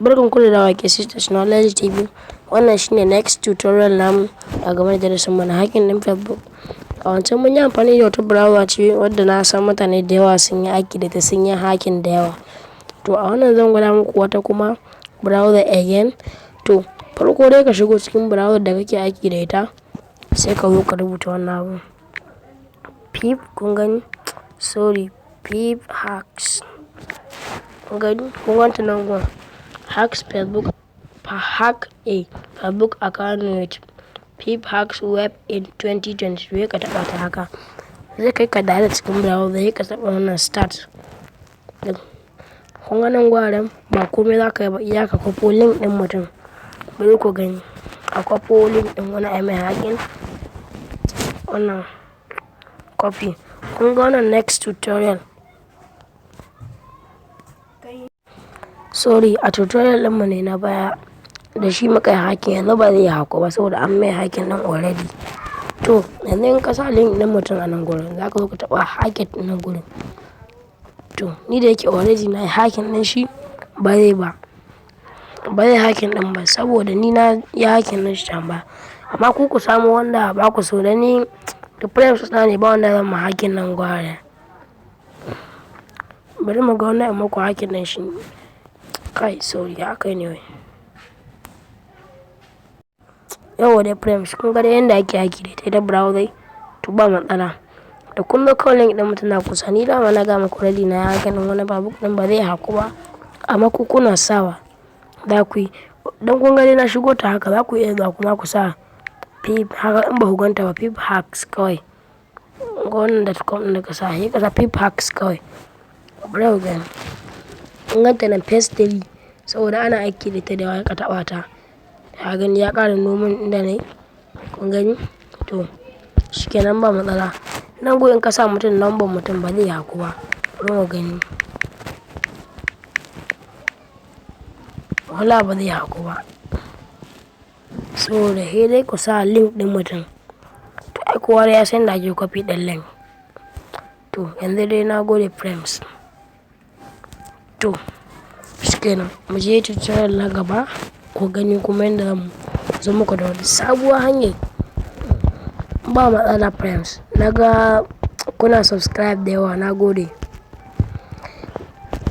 Barkan ku da dawowa KC Technology TV. Wannan shine next tutorial namu a game da darasin mu na hacking ɗin Facebook. A wancan mun yi amfani da wata browser ce wadda na san mutane da yawa sun yi aiki da ita, sun yi hacking da yawa. To, a wannan zan gwada muku wata kuma browser again. To, farko dai ka shigo cikin browser da kake aiki da ita, sai ka zo ka rubuta wannan abun. Pip, kun gani? Sorry, pip hacks. Kun gani? Kun ganta nan gun. Hacks Facebook, hack a Facebook account with Pip Hacks Web in 2022. Sai ka taɓa ta haka. Zai kai ka direct cikin browser, sai ka taɓa wannan start ɗin. Kun ga nan guraren, ba komai za ka yi ba, iya ka kwafo link ɗin mutum. Bari ku gani. A kwafo link ɗin wani ai mai hacking. Wannan copy. Kun ga wannan next tutorial. Sorry, a tutorial ɗinmu ne na baya da shi muka yi hacking, yanzu ba zai hacku ba saboda an mai hacking ɗin already. To, yanzu in ka sa link ɗin mutum a nan gurin, za ka zo ka taɓa hack it nan gurin. To, ni da yake already na yi hacking ɗin shi, ba zai ba. Ba zai hacking ɗin ba saboda ni na yi hacking ɗin shi can baya. Amma ku ku samu wanda ba ku so, dan ni da friends na ne, ba wanda zan ma hacking nan guraren. Bari mu ga wannan in muku hacking ɗin shi. Kai, sorry, haka ne wai. Yauwa dai friends, kun ga dai yanda ake aiki da ita browser, to ba matsala. Da kun ga kawai link ɗin mutum na kusa, ni dama na gaya muku already na yi hacking ɗin wani Facebook ɗin, ba zai hacku ba. Amma ku kuna sawa za ku yi. Dan kun ga dai na shigo ta haka, za ku iya zuwa kuma ku sa pip haka in ba ku ganta ba, pip hacks kawai. Ga wannan .com ɗin da ka sa, sai ka sa pip hacks kawai. Bari ku gani. Kun ganta nan phase 3, saboda ana aiki da ita da yawa, ka taɓa ta. Ka gani, ya ƙara nuno inda nayi. Kun gani? To, shikenan, ba matsala. Nan gun in ka sa mutum number mutum, ba zai hacku ba. Bari mu gani. Wallahi ba zai hacku ba. Saboda sai dai ku sa link ɗin mutum. To, ai kowa dai ya san yadda ake copy ɗin link. To, yanzu dai na gode, friends. To, shikenan, mu je tutorial na gaba ku gani kuma yanda zamu zo muku da wani sabuwar hanyar. Ba matsala, friends. Naga kuna subscribe da yawa, na gode.